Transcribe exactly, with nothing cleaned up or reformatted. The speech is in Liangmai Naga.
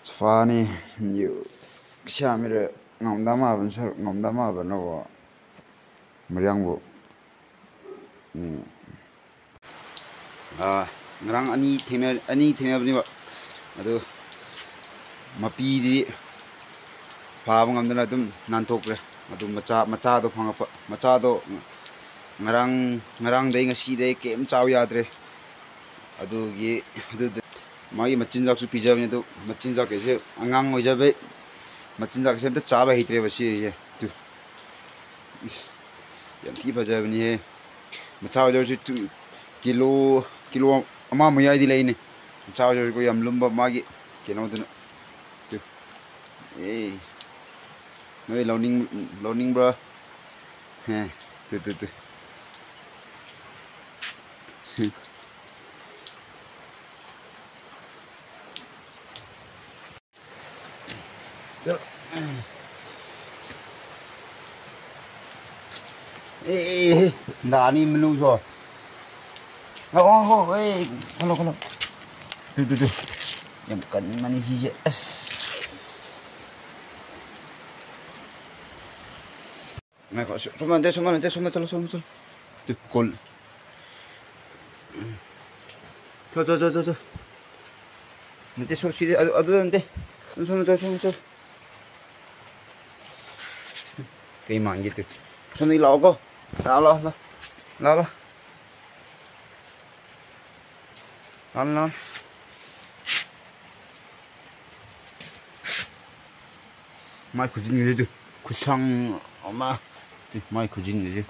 Phani, niu, sia mire, ngamda ma ban sar, ngamda ma ban lo, mariang bo. Ni. Ah, ngarang ani thengna, ani thengna bani ba. Adu, mapi di, phaba ngamdana adum nanthokre. Adu macha, macha do phangpa, macha do ngarang, ngarang dei ngasi dei kem chao yadre. Adugi, adu de, magi machinjak su pijabani adu, machinjak kese, angang oijabe, machinjak kese ta chaba hitre ba si ye, tu. Yam thi phajabani he. Macha oijasu tu, kilo, kilo ama mayai di leine. Macha oijasu ko yam lumba magi, keno duna. Tu. Eh. Noi learning, learning bro. He, tu, tu, tu. Eh, eh, eh, nda ni melu so. Oh, oh, oh, eh, khalo, khalo. Tu, tu, tu. Yam kan mani sise. As. Nai ko, su-, suma nte, suma nte, suma chalo, suma chalo. Tu, kol. Cho, cho, cho, cho, cho. Nte, su, si, adu, adu nte. Suma, suma, cho, suma, cho. Kei mang gitu. Suma ni lao ko. Lao, lao, lao. Lao, lao. Lan, lan. Mai khujin gajiu tu. Khusang ama. Tu, mai khujin gajiu.